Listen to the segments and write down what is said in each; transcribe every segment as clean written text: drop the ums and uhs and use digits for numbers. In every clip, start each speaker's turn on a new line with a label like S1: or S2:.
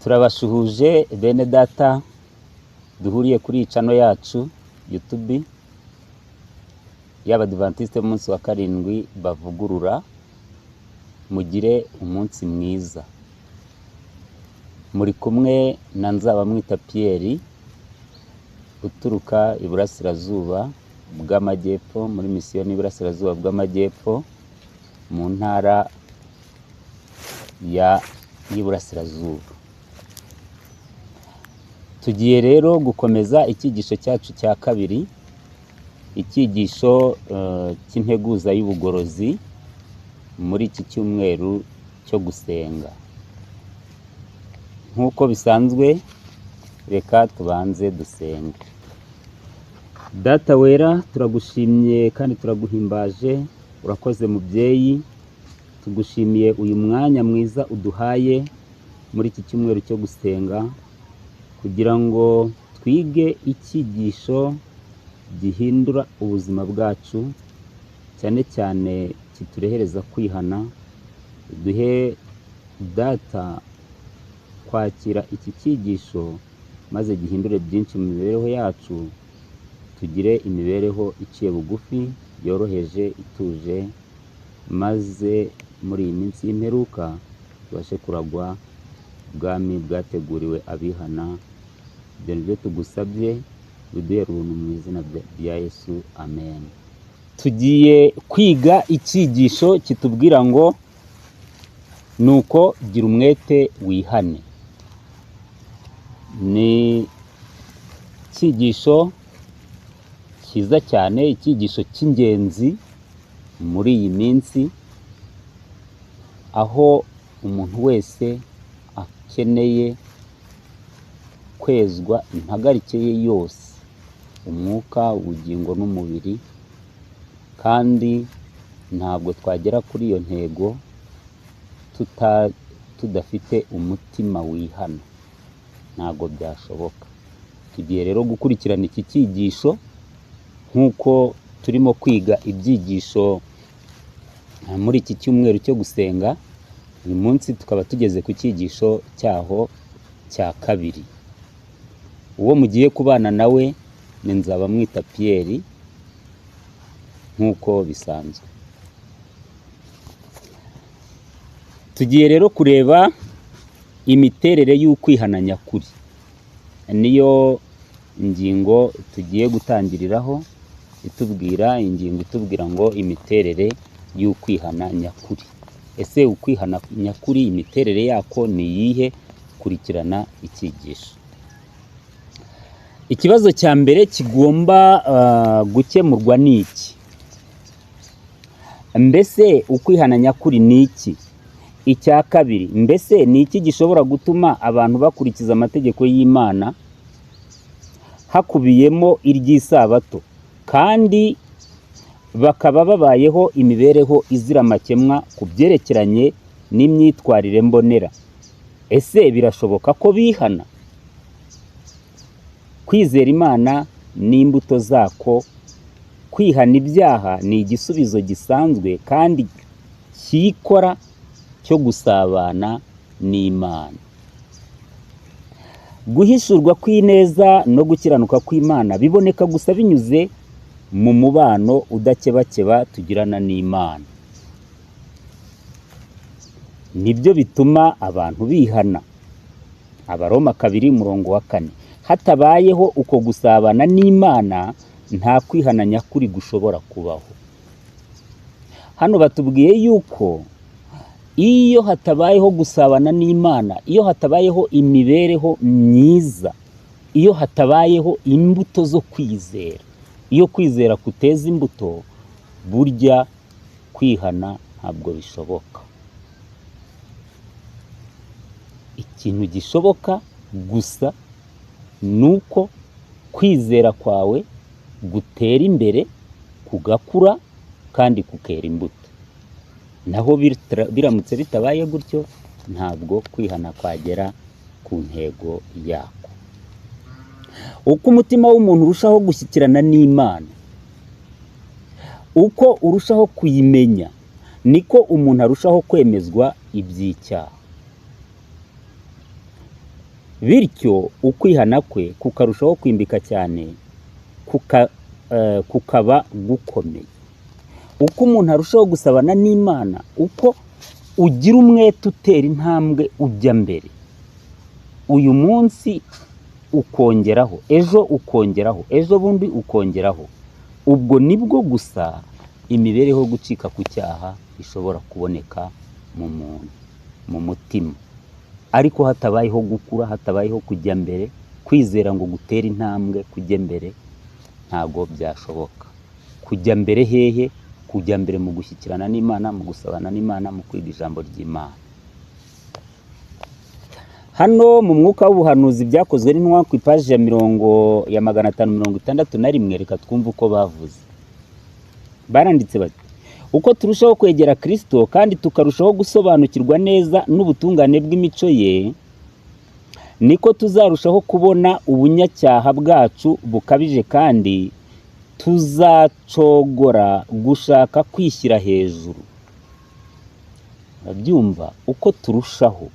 S1: Turabashuhuje bene data duhuriye kuri iyi channel yacu YouTube y'Abadivantisite b'umunsi wa karindwi bavugurura, mugire umunsi mwiza. Muri kumwe na Nzabamwita Pierre uturuka iburasirazuba bw'Amajyepfo, muri misiyoni y'Iburasirazuba bw'Amajyepfo, mu ntara ya y'Iburasirazuba. Tugiye rero gukomeza icyigisho cyacu cya kabiri, icyigisho cy'integuza y'ubugorozi muri iki cyumweru cyo gusenga. Nk'uko bisanzwe, reka tubanze dusenge. Data wera, turagushimye kandi turaguhimbaje, urakoze mubyeyi, tugushimiye uyu mwanya mwiza uduhaye muri iki cyumweru cyo gusenga, kugira ngo twige icyigisho gihindura ubuzima bwacu, cyane cyane kiturehereza kwihana. Duhe Data kwakira iki cyigisho maze gihindure byinshi mu mibereho yacu, tugire imibereho iciye bugufi, yoroheje, ituje, maze muri iyi minsi y'imperuka tubashe kuragwa ubwami bwateguriwe abihana. Ibyo ni byo tugusabye, biduhere ubuntu mu izina rya Yesu, amen. Tugiye kwiga icyigisho kitubwira ngo nuko gira umwete wihane. Ni icyigisho cyiza cyane, icyigisho cy'ingenzi muri iyi minsi, aho umuntu wese akeneye kwezwa impagarike ye yose, umwuka, ubugingo n'umubiri, kandi ntabwo twagera kuri iyo ntego tudafite umutima wihana, ntabwo byashoboka. Tugiye rero gukurikirana iki cyigisho nk'uko turimo kwiga ibyigisho muri iki cyumweru cyo gusenga. Uyu munsi tukaba tugeze ku cyigisho cyaho cya kabiri. Uwo mugiye kubana nawe ni Nzabamwita Pierre nk'uko bisanzwe. Tugiye rero kureba imiterere y'ukwihana nyakuri, niyo ingingo tugiye gutangiriraho, itubwira ingingo itubwira ngo imiterere y'ukwihana nyakuri. Ese ukwihana nyakuri imiterere yako ni iyihe? Kurikirana icyigisho. Ikibazo cya mbere kigomba gukemurwa ni iki: mbese ukwihana nyakuri ni iki? Icya kabiri, mbese ni iki gishobora gutuma abantu bakurikiza amategeko y'Imana hakubiyemo iry'isabato, kandi bakaba babayeho imibereho izira amakemwa ku byerekeranye n'imyitwarire mbonera? Ese birashoboka ko bihana? Kwizera Imana n'imbuto zako, kwihana ibyaha ni igisubizo gisanzwe kandi cyikora cyo gusabana n'Imana. Guhishurwa kw'ineza no gukiranuka kw'Imana biboneka gusa binyuze mu mubano udakebakeba tugirana n'Imana. Nibyo bituma abantu bihana. Abaroma 2 umurongo wa 4. Hatabayeho uko gusabana n'Imana, nta kwihana nyakuri gushobora kubaho. Hano batubwiye yuko iyo hatabayeho gusabana n'Imana, iyo hatabayeho imibereho myiza, iyo hatabayeho imbuto zo kwizera, iyo kwizera kuteza imbuto, burya kwihana ntabwo bishoboka. Ikintu gishoboka gusa ni uko kwizera kwawe gutera imbere, kugakura kandi kukera imbuto. Naho biramutse bitabaye gutyo, ntabwo kwihana kwagera ku ntego yako. Uko umutima w'umuntu urushaho gushyikirana n'Imana, uko urushaho kuyimenya, niko umuntu arushaho kwemezwa iby'icyaha. Bityo ukwihana kwe kukarushaho kwimbika cyane, kukaba gukomeye. Uko umuntu arushaho gusabana n'Imana, uko ugira umwete utera intambwe ujya mbere, uyu munsi ukongeraho, ejo ukongeraho, ejo bundi ukongeraho, ubwo nibwo gusa imibereho yo gucika ku cyaha ishobora kuboneka mu muntu, mu mutima. Ariko hatabayeho gukura, hatabayeho kujya mbere, kwizera ngo gutere intambwe kujya mbere, ntabwo byashoboka. Kujya mbere hehe? Kujya mbere mu gushyikirana n'Imana, mu gusabana n'Imana, mu kwiga ijambo ry'Imana. Hano mu mwuka w'ubuhanuzi, Byakozwe n'Intumwa, ku ipaji ya 561, reka twumve uko bavuze. Baranditse bati: "Uko turushaho kwegera Kristo kandi tukarushaho gusobanukirwa neza n'ubutungane bw'imico ye, niko tuzarushaho kubona ubunyacyaha bwacu bukabije kandi tuzacogora gushaka kwishyira hejuru." Urabyumva? Uko turushaho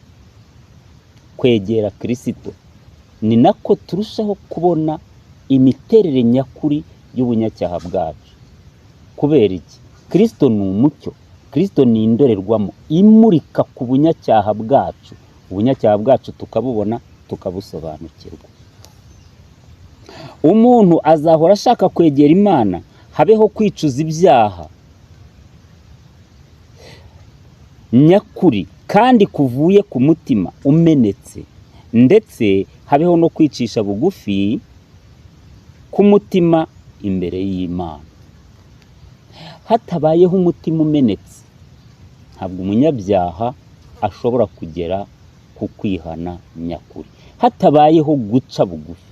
S1: kwegera Kirisito, ni nako turushaho kubona imiterere nyakuri y'ubunyacyaha bwacu. Kubera iki? Kirisito ni umucyo, Kirisito ni indorerwamo imurika ku bunyacyaha bwacu, ubunyacyaha bwacu tukabubona, tukabusobanukirwa. Umuntu azahora ashaka kwegera Imana, habeho kwicuza ibyaha nyakuri kandi kuvuye ku mutima umenetse, ndetse habeho no kwicisha bugufi k'umutima imbere y'Imana. Hatabayeho umutima umenetse, ntabwo umunyabyaha ashobora kugera ku kwihana nyakuri. Hatabayeho guca bugufi,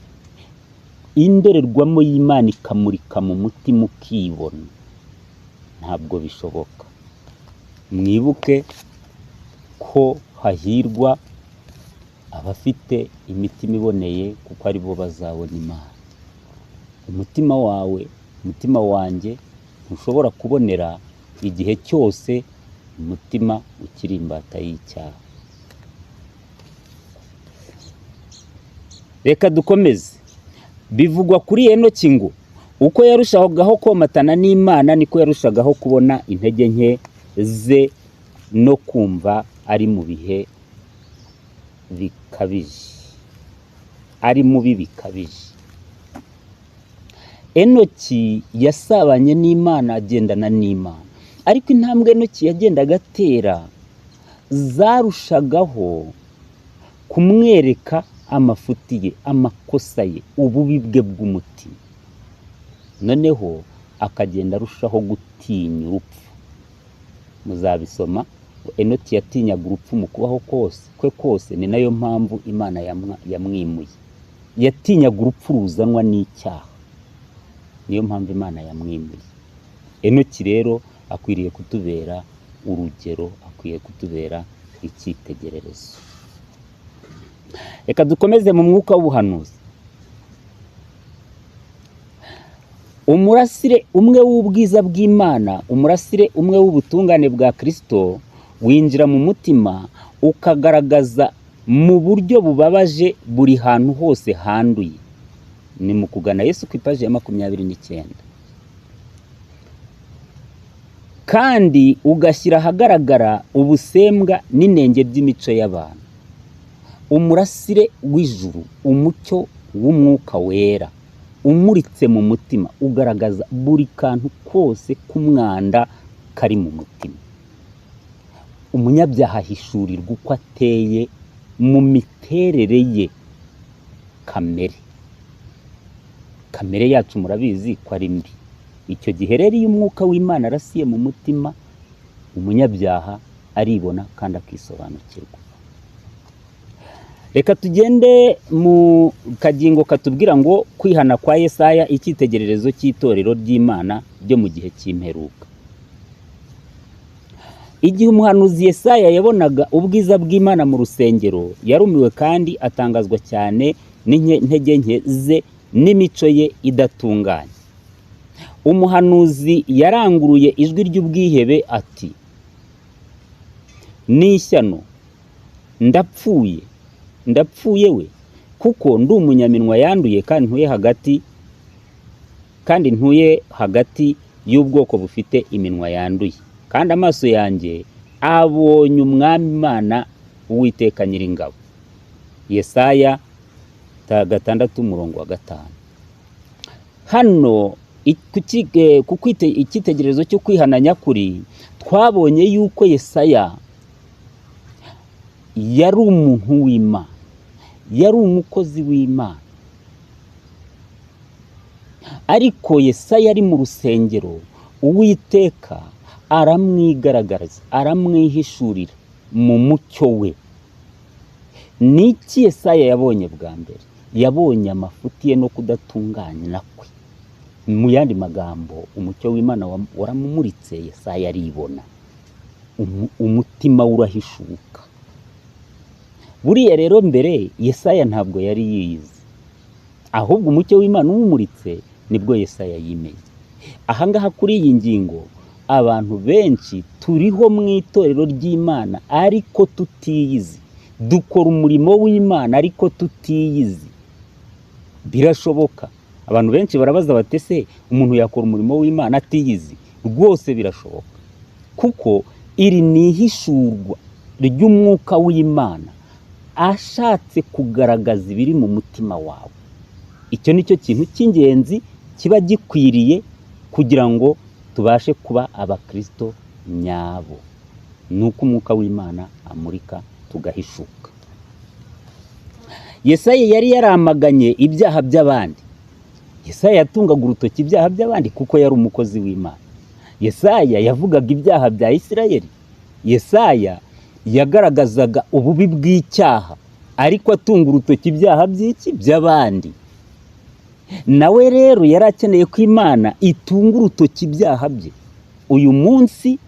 S1: indorerwamo y'Imana ikamurika mu mutima ukibona, ntabwo bishoboka. Mwibuke ko hahirwa abafite imitima iboneye, kuko aribo bazabona Imana. Umutima wawe, umutima wanjye ntushobora kubonera igihe cyose umutima ukiri imbata y'icyaha. Reka dukomeze. Bivugwa kuri Enoki ngo uko yarushagaho komatana n'Imana, niko yarushagaho kubona intege nke ze no kumva ari mu bihe bikabije, ari mubi bikabije. Enoki yasabanye n'Imana, agendana n'Imana, ariko intambwe Enoki yagendaga atera zarushagaho kumwereka amafuti ye, amakosa ye, ububi bwe bw'umutima. Noneho akagenda arushaho gutinya urupfu. Muzabisoma, Enoki yatinyaga urupfu mu kubaho kose kwe kose, ni nayo mpamvu Imana yamwimuye. Yatinyaga urupfu ruzanwa n'icyaha, niyo mpamvu Imana yamwimuye. Enoki rero akwiriye kutubera urugero, akwiye kutubera icyitegererezo. Reka dukomeze mu mwuka w'ubuhanuzi. Umurasire umwe w'ubwiza bw'Imana, umurasire umwe w'ubutungane bwa Kristo winjira mu mutima, ukagaragaza mu buryo bubabaje buri hantu hose handuye. Ni mu kugana Yesu, ku ipaji ya 29. Kandi ugashyira ahagaragara ubusembwa n'inenge by'imico y'abantu. Umurasire w'ijuru, umucyo w'Umwuka Wera umuritse mu mutima, ugaragaza buri kantu kose k'umwanda kari mu mutima. Umunyabyaha ahishurirwa uko ateye mu miterere ye kamere. Kamere yacu murabizi ko ari mbi. Icyo gihe rero, iyo Umwuka w'Imana arasiye mu mutima, umunyabyaha aribona kandi akisobanukirwa. Reka tugende mu kagingo katubwira ngo kwihana kwa Yesaya, icyitegererezo cy'itorero ry'Imana ryo mu gihe cy'imperuka. Igihe umuhanuzi Yesaya yabonaga ubwiza bw'Imana mu rusengero, yarumiwe kandi atangazwa cyane n'intege nke ze n'imico ye idatunganye. Umuhanuzi yaranguruye ijwi ry'ubwihebe ati: "Ni ishyano, ndapfuye, ndapfuye we!" Kuko ndi umunyaminwa yanduye kandi ntuye hagati y'ubwoko bufite iminwa yanduye, kandi amaso yanjye abonye Umwami Imana, Uwiteka Nyiringabo." Yesaya 6 umurongo wa 5. Hano ku icyitegererezo cyo kwihana nyakuri, twabonye yuko Yesaya yari umuntu w'Imana, yari umukozi w'Imana. Ariko Yesaya ari mu rusengero, Uwiteka aramwigaragariza, aramwihishurira mu mucyo we. Ni iki Yesaya yabonye bwa mbere? Yabonye amafuti ye no kudatungana kwe. Mu yandi magambo, umucyo w'Imana waramumuritse, Yesaya aribona. Umutima we urahishuka. Buriya rero mbere Yesaya ntabwo yari yiyizi, ahubwo umucyo w'Imana uwumuritse nibwo Yesaya yimenye. Ahangaha kuri iyi ngingo, abantu benshi turiho mu itorero ry'Imana ariko tutiyizi, dukora umurimo w'Imana ariko tutiyizi. Birashoboka. Abantu benshi barabaza bati: "Ese umuntu yakora umurimo w'Imana atiyizi?" Rwose birashoboka, kuko iri ni ihishurwa ry'umwuka w'Imana ashatse kugaragaza ibiri mu mutima wawe. Icyo ni cyo kintu cy'ingenzi kiba gikwiriye kugira ngo tubashe kuba abakristo nyabo, ni uko umwuka w'Imana amurika tugahishuka. Yesaya yari yaramaganye ibyaha by'abandi. Yesaya yatungaga urutoki ibyaha by'abandi kuko yari umukozi w'Imana. Yesaya yavugaga ibyaha bya Isirayeli. Yesaya yagaragazaga ububi bw'icyaha, ariko atunga urutoki ibyaha by'iki? By'abandi. Nawe rero yari akeneye ko Imana itunga urutoki ibyaha bye. Uyu munsi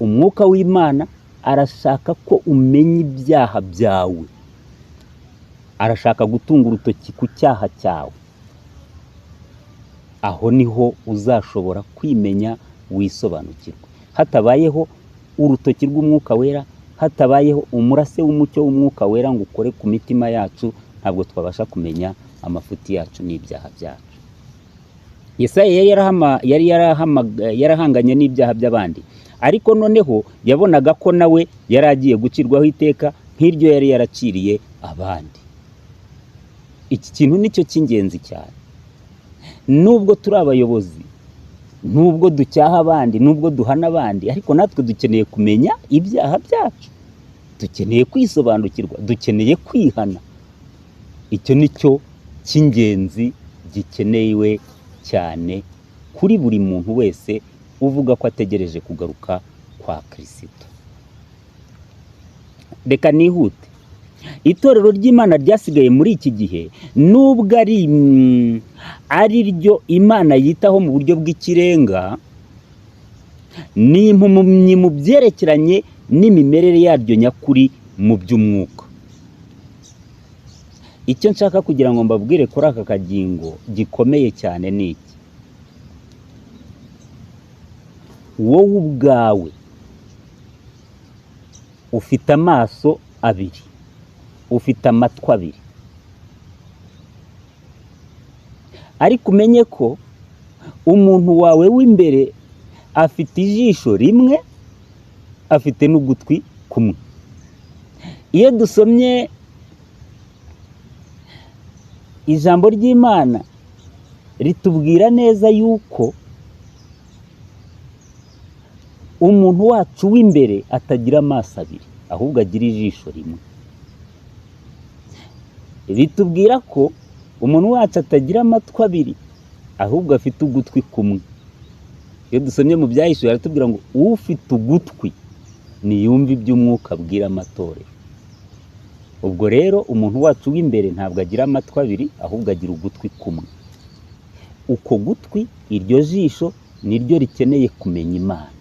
S1: umwuka w'Imana arashaka ko umenya ibyaha byawe, arashaka gutunga urutoki ku cyaha cyawe. Aho niho uzashobora kwimenya, wisobanukirwa. Hatabayeho urutoki rw'Umwuka Wera, hatabayeho umurase w'umucyo w'Umwuka Wera ngo ukore ku mitima yacu, ntabwo twabasha kumenya amafuti yacu n'ibyaha byacu. Yesaya yari yarahanganye n'ibyaha by'abandi, ariko noneho yabonaga ko nawe yari agiye gucirwaho iteka nk'iryo yari yaraciriye abandi. Iki kintu nicyo cy'ingenzi cyane. Nubwo turi abayobozi, nubwo ducyaha abandi, nubwo duhana abandi, ariko natwe dukeneye kumenya ibyaha byacu, dukeneye kwisobanukirwa, dukeneye kwihana. Icyo ni cyo cy'ingenzi gikenewe cyane kuri buri muntu wese uvuga ko ategereje kugaruka kwa Kirisito. Reka nihute. Itorero ry'Imana ryasigaye muri iki gihe, nubwo ari ryo Imana yitaho mu buryo bw'ikirenga, ni impumyi mu byerekeranye n'imimerere yaryo nyakuri mu by'umwuka. Icyo nshaka kugira ngo mbabwire kuri aka kagingo gikomeye cyane ni iki: Wowe ubwawe ufite amaso abiri, ufite amatwi abiri, ariko umenye ko umuntu wawe w'imbere afite ijisho rimwe, afite n'ugutwi kumwe. Iyo dusomye ijambo ry'Imana, ritubwira neza yuko umuntu wacu w'imbere atagira amaso abiri, ahubwo agira ijisho rimwe. Ritubwira ko umuntu wacu atagira amatwi abiri, ahubwo afite ugutwi kumwe. Iyo dusomye mu Byahishuwe, aratubwira ngo: "Ufite ugutwi niyumve iby'umwuka abwira amatorero." Ubwo rero umuntu wacu w'imbere ntabwo agira amatwi abiri, ahubwo agira ugutwi kumwe. Uko gutwi, iryo jisho, niryo rikeneye kumenya Imana.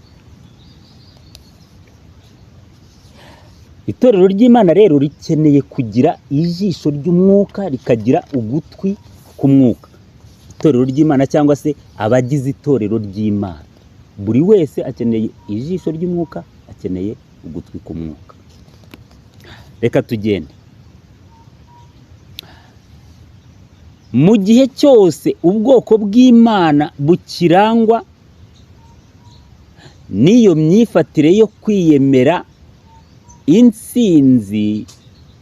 S1: Itorero ry'Imana rero rikeneye kugira ijisho ry'umwuka, rikagira ugutwi k'umwuka. Itorero ry'Imana cyangwa se abagize itorero ry'Imana, buri wese akeneye ijisho ry'umwuka, akeneye ugutwi k'umwuka. Reka tugende. Mu gihe cyose ubwoko bw'Imana bukirangwa n'iyo myifatire yo kwiyemera intsinzi,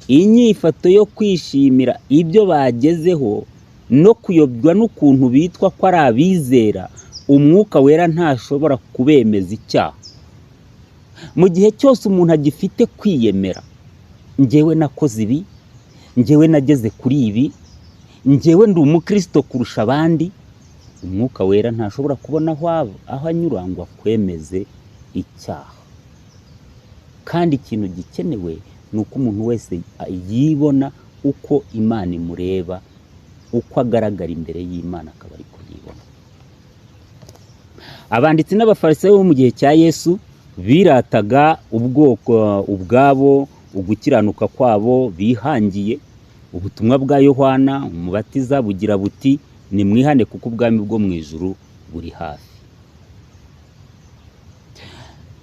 S1: inyifato yo kwishimira ibyo bagezeho no kuyobywa n'ukuntu bitwa ko ari abizera, Umwuka Wera ntashobora kubemeza icyaha. Mu gihe cyose umuntu agifite kwiyemera, njyewe nakoze ibi, njyewe nageze kuri ibi, njyewe ndi umukristo kurusha abandi, Umwuka Wera ntashobora kubona aho anyura ngo akwemeze icyaha. Kandi ikintu gikenewe ni uko umuntu wese yibona uko Imana imureba, uko agaragara imbere y'Imana akaba ari kuyibona. Abanditsi n'Abafarisayo bo mu gihe cya Yesu birataga ubwoko ubwabo, ugukiranuka kwabo bihangiye. Ubutumwa bwa Yohana Umubatiza bugira buti: "Nimwihane kuko ubwami bwo mu ijuru buri hafi."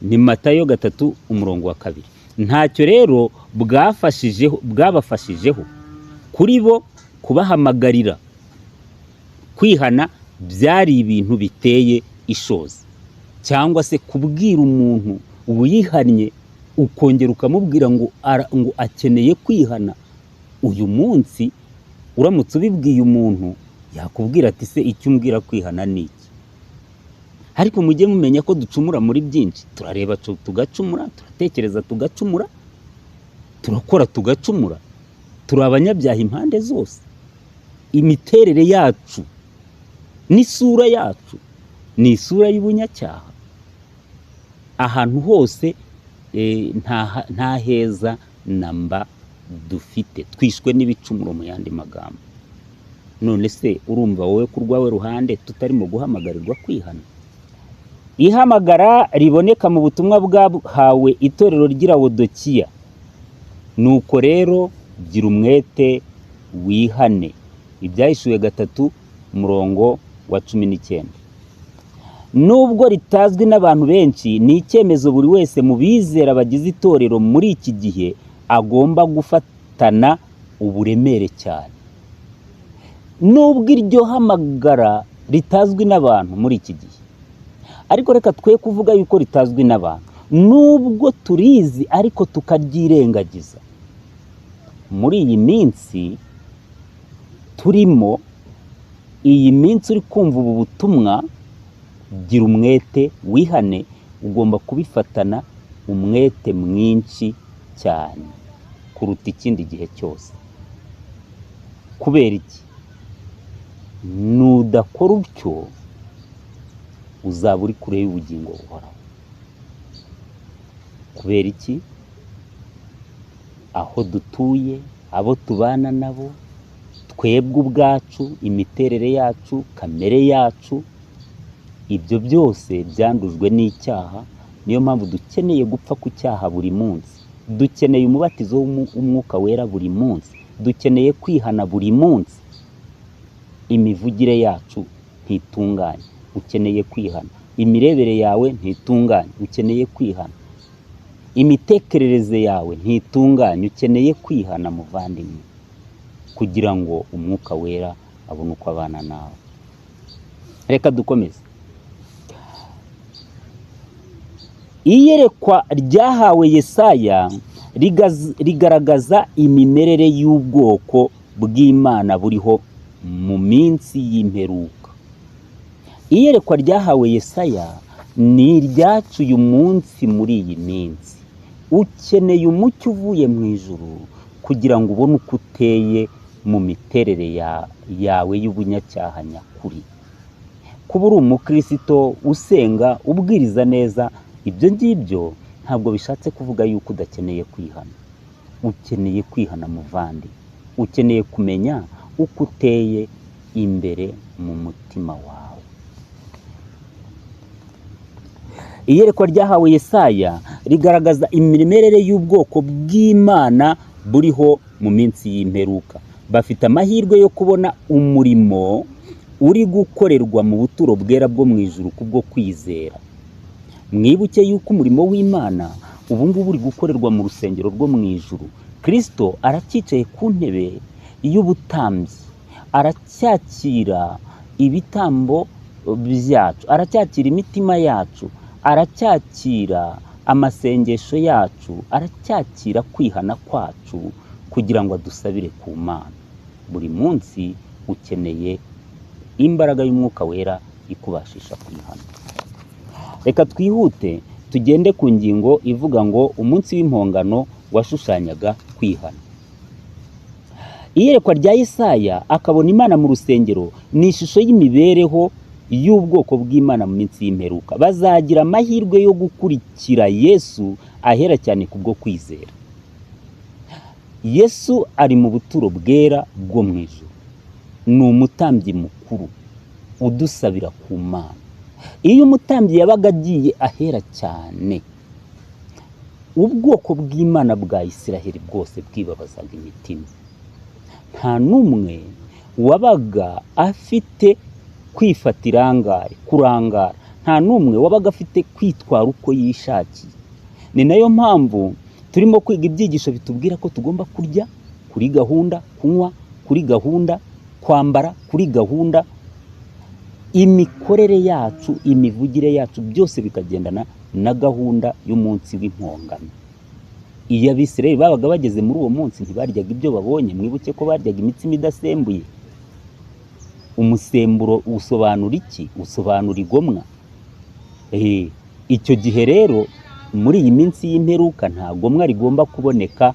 S1: Ni Matayo 3 umurongo wa 2. Ntacyo rero bwafashijeho, bwabafashijeho. Kuri bo kubahamagarira kwihana byari ibintu biteye ishozi, cyangwa se kubwira umuntu wihannye ukongera ukamubwira ngo akeneye kwihana. Uyu munsi uramutse ubibwiye umuntu, yakubwira ati: "Se icyo umbwira kwihana ni iki?" Ariko mujye mumenya ko ducumura muri byinshi. Turareba tugacumura, turatekereza tugacumura, turakora tugacumura, turi abanyabyaha impande zose. Imiterere yacu n'isura yacu ni isura y'ubunyacyaha. Ahantu hose nta heza na mba dufite, twishwe n'ibicumuro mu yandi magambo. None se urumva wowe ku rwawe ruhande tutarimo guhamagarirwa kwihana? Ihamagara riboneka mu butumwa bwahawe itorero ry'i Lawodokiya: "Nuko rero gira umwete wihane." Ibyahishuwe 3 umurongo wa 19. Nubwo ritazwi n'abantu benshi, ni icyemezo buri wese mu bizera bagize itorero muri iki gihe agomba gufatana uburemere cyane. Nubwo iryo hamagara ritazwi n'abantu muri iki gihe, ariko reka twe kuvuga yuko ritazwi n'abantu, nubwo turizi ariko tukaryirengagiza. Muri iyi minsi turimo, iyi minsi uri kumva ubu butumwa, gira umwete wihane, ugomba kubifatana umwete mwinshi cyane kuruta ikindi gihe cyose. Kubera iki? Nudakora utyo uzaba uri kure y'ubugingo buhoraho. Kubera iki? Aho dutuye, abo tubana nabo, twebwe ubwacu, imiterere yacu, kamere yacu, ibyo byose byandujwe n'icyaha. Niyo mpamvu dukeneye gupfa ku cyaha buri munsi, dukeneye umubatizo w'Umwuka Wera buri munsi, dukeneye kwihana buri munsi. Imivugire yacu ntitunganye, ukeneye kwihana. Imirebere yawe ntitunganye, ukeneye kwihana. Imitekerereze yawe ntitunganye, ukeneye kwihana, muvandimwe, kugira ngo Umwuka Wera abone uko abana nawe. Reka dukomeze. Iyerekwa ryahawe Yesaya rigaragaza imimerere y'ubwoko bw'Imana buriho mu minsi y'imperuka. Iyerekwa ryahawe Yesaya ni iryacu uyu munsi. Muri iyi minsi ukeneye umucyo uvuye mu ijuru kugira ngo ubone uko uteye mu miterere yawe y'ubunyacyaha nyakuri. Kuba uri umukristo usenga, ubwiriza neza, ibyo ngibyo ntabwo bishatse kuvuga yuko udakeneye kwihana. Ukeneye kwihana, muvandi. Ukeneye kumenya uko uteye imbere mu mutima wawe. Iyerekwa ryahawe Yesaya rigaragaza imimerere y'ubwoko bw'Imana buriho mu minsi y'imperuka. Bafite amahirwe yo kubona umurimo uri gukorerwa mu buturo bwera bwo mu ijuru kubwo kwizera. Mwibuke yuko umurimo w'Imana ubu ngubu uri gukorerwa mu rusengero rwo mu ijuru. Kristo aracyicaye ku ntebe y'ubutambyi. Aracyakira ibitambo byacu, aracyakira imitima yacu, aracyakira amasengesho yacu, aracyakira kwihana kwacu kugira ngo adusabire ku Mana. Buri munsi ukeneye imbaraga y'Umwuka Wera ikubashisha kwihana. Reka twihute tugende ku ngingo ivuga ngo umunsi w'impongano washushanyaga kwihana. Iyerekwa rya Yesaya akabona Imana mu rusengero ni ishusho y'imibereho y'ubwoko bw'Imana mu minsi y'imperuka. Bazagira amahirwe yo gukurikira Yesu ahera cyane kubwo kwizera. Yesu ari mu buturo bwera bwo mu ijuru, ni umutambyi mukuru udusabira ku Mana. Iyo umutambyi yabaga agiye ahera cyane, ubwoko bw'Imana bwa Isiraheli bwose bwibabazaga imitima. Nta n'umwe wabaga afite kwifata irangare, kurangara, nta n'umwe wabaga afite kwitwara uko yishakiye. Ni nayo mpamvu turimo kwiga ibyigisho bitubwira ko tugomba kurya kuri gahunda, kunywa kuri gahunda, kwambara kuri gahunda, imikorere yacu, imivugire yacu, byose bikagendana na gahunda y'umunsi w'impongano. Iyo Abisirayeli babaga bageze muri uwo munsi, ntibaryaga ibyo babonye. Mwibuke ko baryaga imitsima idasembuye. Umusemburo usobanura iki? Usobanura igomwa. Icyo gihe rero, muri iyi minsi y'imperuka, nta gomwa rigomba kuboneka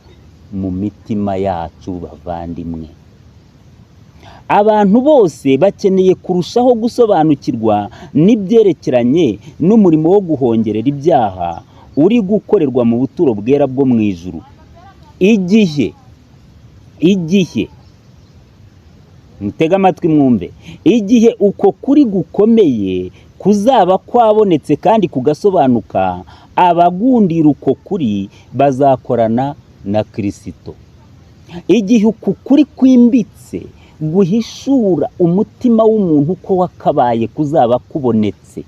S1: mu mitima yacu, bavandimwe. Abantu bose bakeneye kurushaho gusobanukirwa n'ibyerekeranye n'umurimo wo guhongerera ibyaha uri gukorerwa mu buturo bwera bwo mu ijuru. Igihe mutege amatwi mwumve, igihe uko kuri gukomeye kuzaba kwabonetse kandi kugasobanuka, abagundira uko kuri bazakorana na Kirisito. Igihe uku kuri kwimbitse guhishura umutima w'umuntu uko wakabaye kuzaba kubonetse,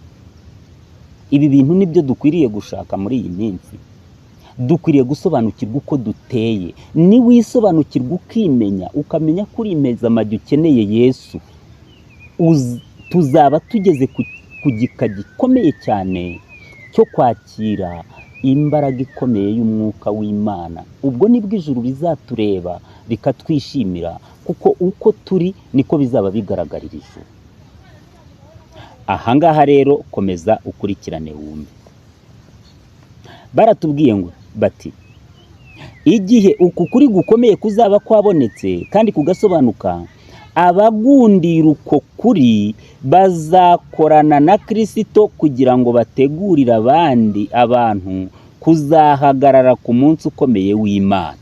S1: ibi bintu nibyo dukwiriye gushaka muri iyi minsi. Dukwiriye gusobanukirwa uko duteye. Niwisobanukirwa, ukimenya, ukamenya ko uri impezamajyo ukeneye Yesu, tuzaba tugeze ku gika gikomeye cyane cyo kwakira imbaraga ikomeye y'Umwuka w'Imana. Ubwo nibwo ijuru rizatureba rikatwishimira, kuko uko turi niko bizaba bigaragarira ijuru. Ahangaha rero komeza ukurikirane wumve. Baratubwiye ngo bati: "Igihe uku kuri gukomeye kuzaba kwabonetse kandi kugasobanuka, abagundira uko kuri bazakorana na Kirisito kugira ngo bategurire abandi abantu kuzahagarara ku munsi ukomeye w'Imana."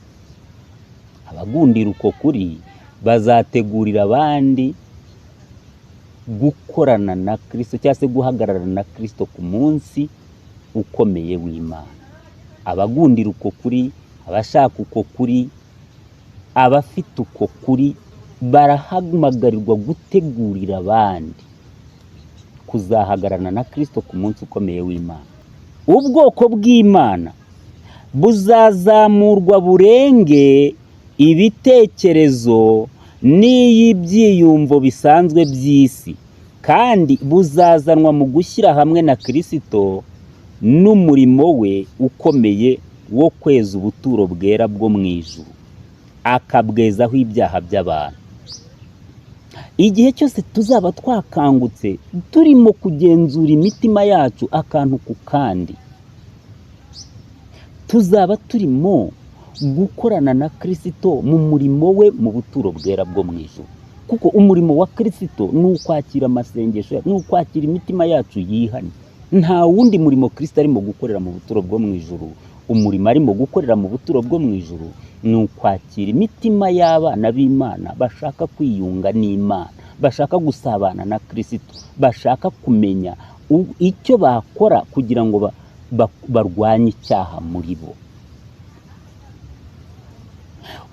S1: Abagundira uko kuri bazategurira abandi gukorana na Kirisito cyangwa se guhagarara na Kirisito ku munsi ukomeye w'Imana. Abagundira uko kuri, abashaka uko kuri, abafite uko kuri barahamagarirwa gutegurira abandi kuzahagararana na Kirisito ku munsi ukomeye w'Imana. Ubwoko bw'Imana buzazamurwa burenge ibitekerezo n'iy'ibyiyumvo bisanzwe by'isi, kandi buzazanwa mu gushyira hamwe na Kirisito n'umurimo we ukomeye wo kweza ubuturo bwera bwo mu ijuru, akabwezaho ibyaha by'abantu. Igihe cyose tuzaba twakangutse, turimo kugenzura imitima yacu akantu ku kandi, tuzaba turimo gukorana na Kirisito mu murimo we mu buturo bwera bwo mu ijuru, kuko umurimo wa Kirisito ni ukwakira amasengesho, ni ukwakira imitima yacu yihanye. Nta wundi murimo Kirisito arimo gukorera mu buturo bwo mu ijuru. Umurimo arimo gukorera mu buturo bwo mu ijuru ni ukwakira imitima y'abana b'Imana bashaka kwiyunga n'Imana, bashaka gusabana na Kirisito, bashaka kumenya icyo bakora kugira ngo barwanye icyaha muri bo.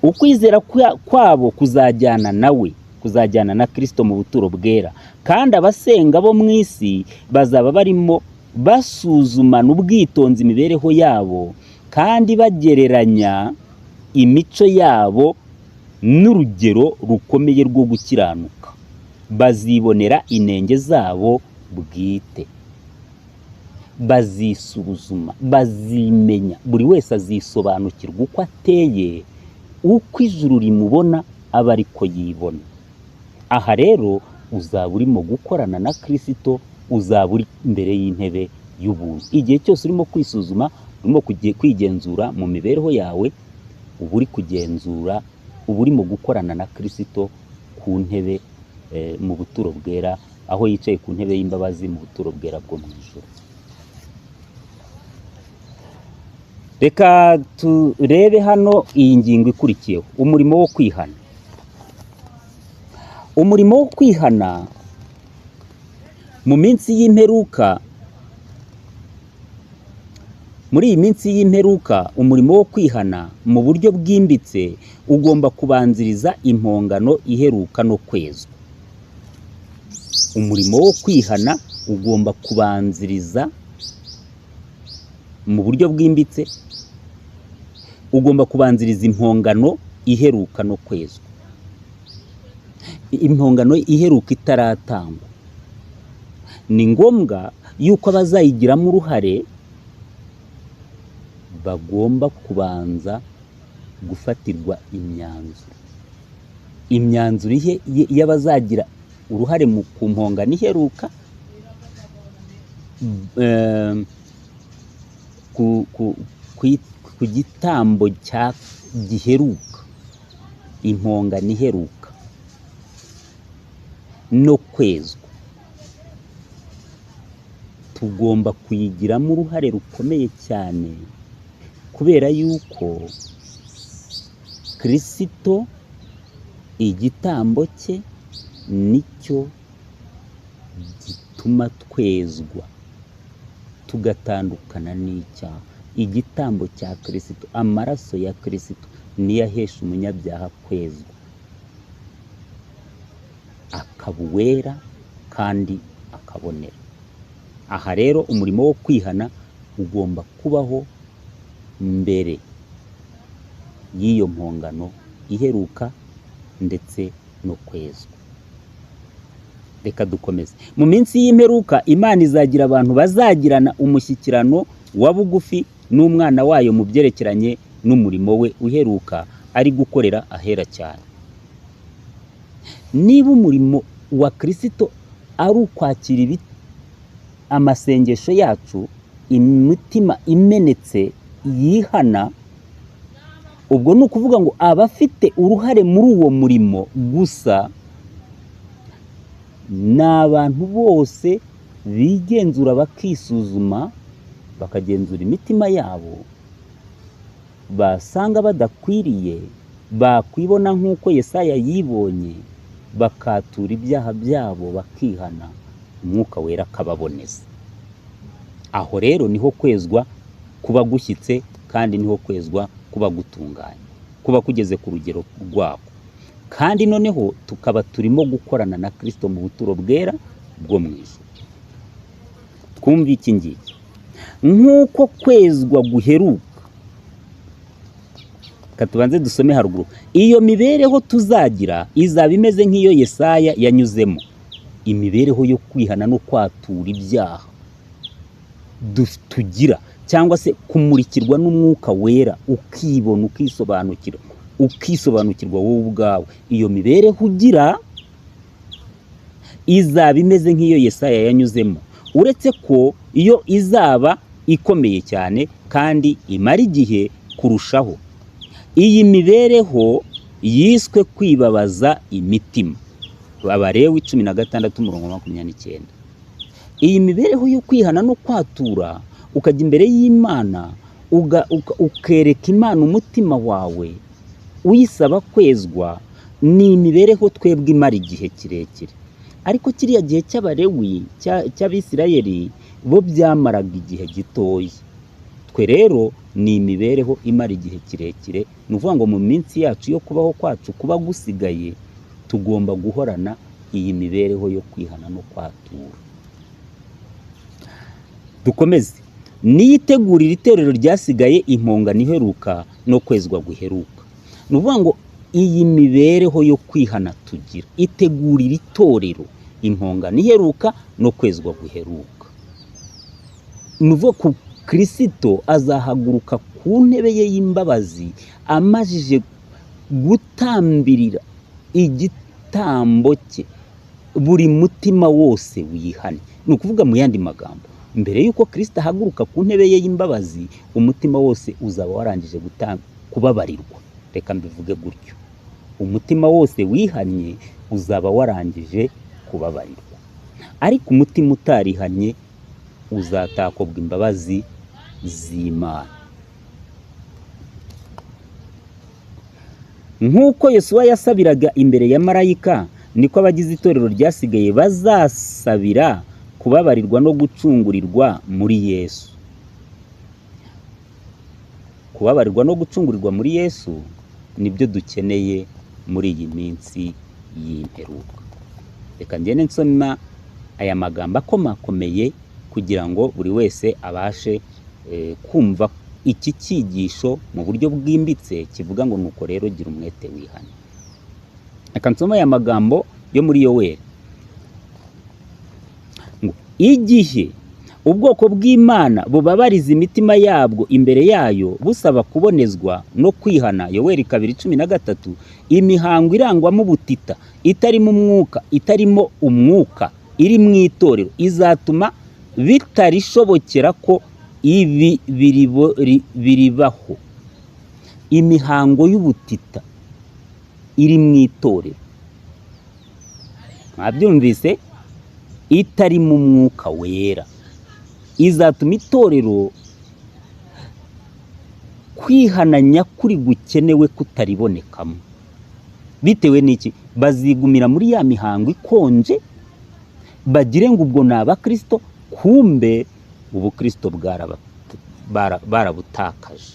S1: Ukwizera kwabo kuzajyana nawe, kuzajyana na Kirisito mu buturo bwera, kandi abasenga bo mu isi bazaba barimo basuzumana ubwitonzi imibereho yabo kandi bagereranya imico yabo. N'urugero rukomeye rwo gukiranuka. Bazibonera inenge zabo bwite, bazisuzuma, bazimenya. Buri wese azisobanukirwa uko ateye, uko ijuru rimubona aba ariko yibona. Aha rero uzaba urimo gukorana na Kirisito, uzaba uri imbere y'intebe y'ubuntu. Igihe cyose urimo kwisuzuma, urimo kwigenzura mu mibereho yawe, uba uri kugenzura, uba urimo gukorana na Kirisito ku ntebe mu buturo bwera, aho yicaye ku ntebe y'imbabazi mu buturo bwera bwo mu ijuru. Reka turebe hano iyi ngingo ikurikiyeho, umurimo wo kwihana. Umurimo wo kwihana mu minsi y'imperuka, muri iyi minsi y'imperuka, umurimo wo kwihana mu buryo bwimbitse ugomba kubanziriza impongano iheruka no kwezwa. Umurimo wo kwihana ugomba kubanziriza mu buryo bwimbitse, ugomba kubanziriza impongano iheruka no kwezwa. Impongano iheruka itaratangwa, ni ngombwa yuko abazayigiramo uruhare bagomba kubanza gufatirwa imyanzuro. Imyanzuro y'abazagira uruhare ku mpongano iheruka, ku gitambo cya giheruka, impongano iheruka no kwezwa, tugomba kuyigiramo uruhare rukomeye cyane, kubera yuko Kirisito igitambo cye nicyo gituma twezwa tugatandukana n'icyaha. Igitambo cya Kirisito, amaraso ya Kirisito niyo ahesha umunyabyaha kwezwa, akaba uwera kandi akabonera. Aha rero umurimo wo kwihana ugomba kubaho mbere y'iyo mpongano iheruka ndetse no kwezwa. Reka dukomeze. Mu minsi y'imperuka Imana izagira abantu bazagirana umushyikirano wa bugufi n'umwana wayo mu byerekeranye n'umurimo we uheruka ari gukorera ahera cyane. Niba umurimo wa Kirisito ari ukwakira amasengesho yacu, imitima imenetse yihana, ubwo ni ukuvuga ngo abafite uruhare muri uwo murimo gusa ni abantu bose bigenzura, bakisuzuma, bakagenzura imitima yabo, basanga badakwiriye, bakwibona nk'uko Yesaya yibonye, bakatura ibyaha byabo, bakihana, Umwuka Wera akababoneza. Aho rero niho kwezwa kuba gushyitse, kandi niho kwezwa kuba gutunganye, kuba kugeze ku rugero rwako. Kandi noneho tukaba turimo gukorana na Kirisito mu buturo bwera bwo mu ijuru. Twumve iki ngiki: nk'uko kwezwa guheruka. Reka tubanze dusome haruguru. Iyo mibereho tuzagira izaba imeze nk'iyo Yesaya yanyuzemo, imibereho yo kwihana no kwatura ibyaha tugira, cyangwa se kumurikirwa n'Umwuka Wera, ukibona, ukisobanukirwa, ukisobanukirwa wowe ubwawe. Iyo mibereho ugira izaba imeze nk'iyo Yesaya yanyuzemo, uretse ko iyo izaba ikomeye cyane kandi imara igihe kurushaho. Iyi mibereho yiswe kwibabaza imitima, Abalewi 16 umurongo wa 29. Iyi mibereho yo kwihana no kwatura, ukajya imbere y'Imana, ukereka Imana umutima wawe uyisaba kwezwa, ni imibereho twebwe imara igihe kirekire. Ariko kiriya gihe cy'Abalewi, cy'Abisirayeli, bo byamaraga igihe gitoya. Twe rero ni imibereho imara igihe kirekire. Ni ukuvuga ngo mu minsi yacu yo kubaho kwacu kuba gusigaye, tugomba guhorana iyi mibereho yo kwihana no kwatura. Dukomeze. Niyo itegurira itorero ryasigaye impongano iheruka no kwezwa guheruka. Ni ukuvuga ngo Iyi mibereho yo kwihana tugira itegurira itorero impongano iheruka no kwezwa guheruka. Ni ukuvuga ko Kirisito azahaguruka ku ntebe ye y'imbabazi amajije gutambirira igitambo cye buri mutima wose wihane. Ni ukuvuga mu yandi magambo, mbere y'uko Kirisito ahaguruka ku ntebe ye y'imbabazi, umutima wose uzaba warangije kubabarirwa. Reka mbivuge gutyo, umutima wose wihannye uzaba warangije kubabarirwa, ariko umutima utarihannye uzatakobwa imbabazi z'Imana. Nk'uko Yosuwa yasabiraga imbere ya marayika, niko abagize itorero ryasigaye bazasabira kubabarirwa no gucungurirwa muri Yesu. Kubabarirwa no gucungurirwa muri Yesu nibyo dukeneye muri iyi minsi y'imperuka. Reka ngende nsoma aya magambo akomakomeye kugira ngo buri wese abashe kumva iki cyigisho mu buryo bwimbitse kivuga ngo nuko rero gira umwete wihane. Reka nsome aya magambo yo muri Yoweri ngo igihe ubwoko bw'Imana bubabariza imitima yabwo imbere yayo busaba kubonezwa no kwihana, Yoweri 2:13, imihango irangwamo ubutita itarimo umwuka, itarimo umwuka iri mu itorero izatuma bitarishobokera ko ibi biribaho. Imihango y'ubutita iri mu itorero, mwabyumvise, itarimo umwuka wera izatuma itorero kwihana nyakuri gukenewe kutaribonekamo. Bitewe n'iki? Bazigumira muri ya mihango ikonje, bagire ngo ubwo ni abakristo, kumbe ubukristo barabutakaje.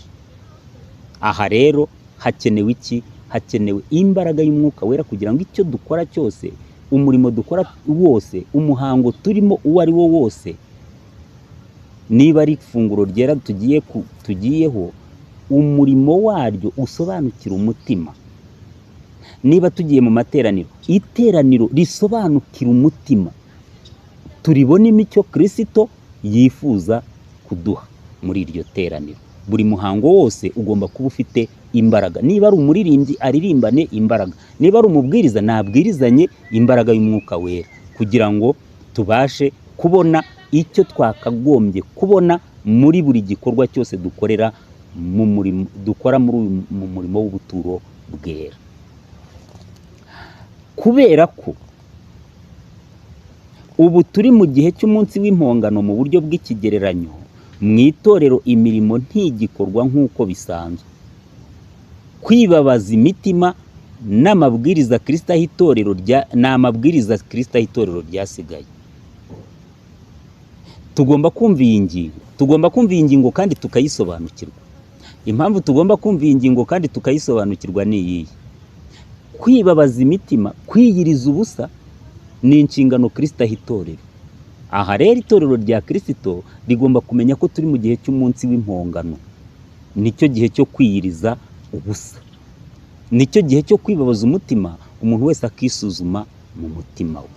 S1: Aha rero hakenewe iki? Hakenewe imbaraga y'umwuka wera kugira ngo icyo dukora cyose, umurimo dukora wose, umuhango turimo uwo ari wo wose, niba ari ifunguro ryera tugiyeho, umurimo waryo usobanukira umutima. Niba tugiye mu materaniro, iteraniro risobanukira umutima, turibonemo icyo Kirisito yifuza kuduha muri iryo teraniro. Buri muhango wose ugomba kuba ufite imbaraga. Niba ari umuririmbyi aririmbane imbaraga, niba ari umubwiriza nabwirizanye imbaraga y'umwuka wera, kugira ngo tubashe kubona icyo twakagombye kubona muri buri gikorwa cyose dukorera mu murimo, dukora muri uyu mu murimo w'ubuturo bwera. Kubera ko ubu turi mu gihe cy'umunsi w'impongano mu buryo bw'ikigereranyo, mu itorero imirimo ntigikorwa nk'uko bisanzwe. Kwibabaza imitima n'amabwiriza Kristo aho itorero rya, ni amabwiriza Kristo aho itorero ryasigaye. Tugomba kumva iyi ngingo, tugomba kumva iyi ngingo kandi tukayisobanukirwa. Impamvu tugomba kumva iyi ngingo kandi tukayisobanukirwa ni iyihe? Kwibabaza imitima, kwiyiriza ubusa ni inshingano Kristo aha itorero. Aha rero itorero rya Kristo rigomba kumenya ko turi mu gihe cy'umunsi w'impongano. Nicyo gihe cyo kwiyiriza ubusa, nicyo gihe cyo kwibabaza umutima, umuntu wese akisuzuma mu mutima we.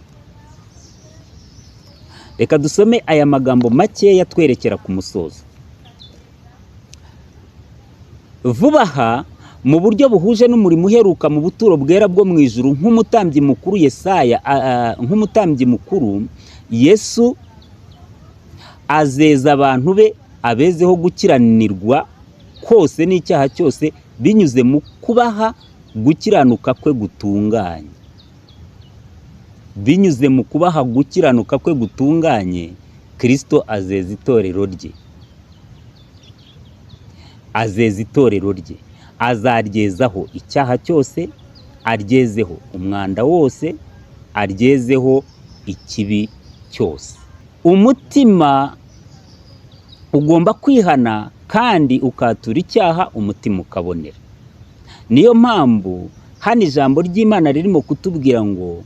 S1: Reka dusome aya magambo makeya twerekera ku musozo. Vuba aha mu buryo buhuje n'umurimo uheruka mu buturo bwera bwo mu ijuru, nk'umutambyi mukuru Yesaya, nk'umutambyi mukuru Yesu azeza abantu be abezeho gukiranirwa kose n'icyaha cyose binyuze mu kubaha gukiranuka kwe gutunganye. Binyuze mu kubaha gukiranuka kwe gutunganye, Kristo azeza itorero rye. Azeza itorero rye, azaryezaho icyaha cyose, aryezeho umwanda wose, aryezeho ikibi cyose. Umutima ugomba kwihana kandi ukatura icyaha, umutima ukabonera. Niyo mpamvu hano ijambo ry'Imana ririmo kutubwira ngo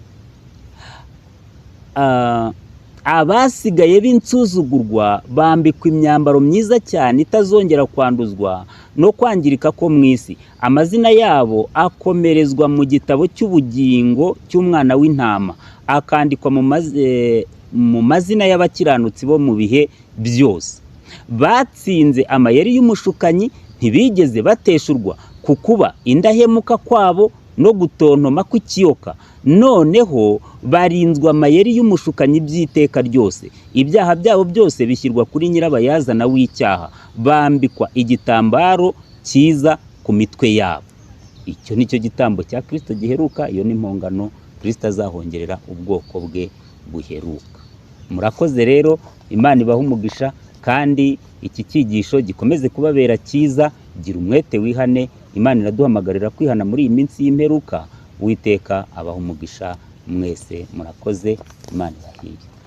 S1: abasigaye b'insuzugurwa bambikwa imyambaro myiza cyane itazongera kwanduzwa, no kwangirika ko mu isi. Amazina yabo akomerezwa mu gitabo cy'ubugingo cy'umwana w'intama, akandikwa mu mazina y'abakiranutsi bo mu bihe byose. Batsinze amayeri y'umushukanyi, ntibigeze bateshurwa ku kuba indahemuka kwabo no gutontoma kw'ikiyoka. Noneho barinzwe amayeri y'umushukanyi by'iteka ryose. Ibyaha byabo byose bishyirwa kuri nyirabayazana w'icyaha, bambikwa igitambaro cyiza ku mitwe yabo. Icyo ni cyo gitambo cya Kristo giheruka. Iyo ni impongano Kristo azahongerera ubwoko bwe buheruka. Murakoze rero, Imana ibahe umugisha, kandi iki cyigisho gikomeze kubabera cyiza. Gira umwete wihane, Imana iraduhamagarira kwihana muri iyi minsi y'imperuka. Uwiteka abaha umugisha mwese, murakoze, Imana ibahire.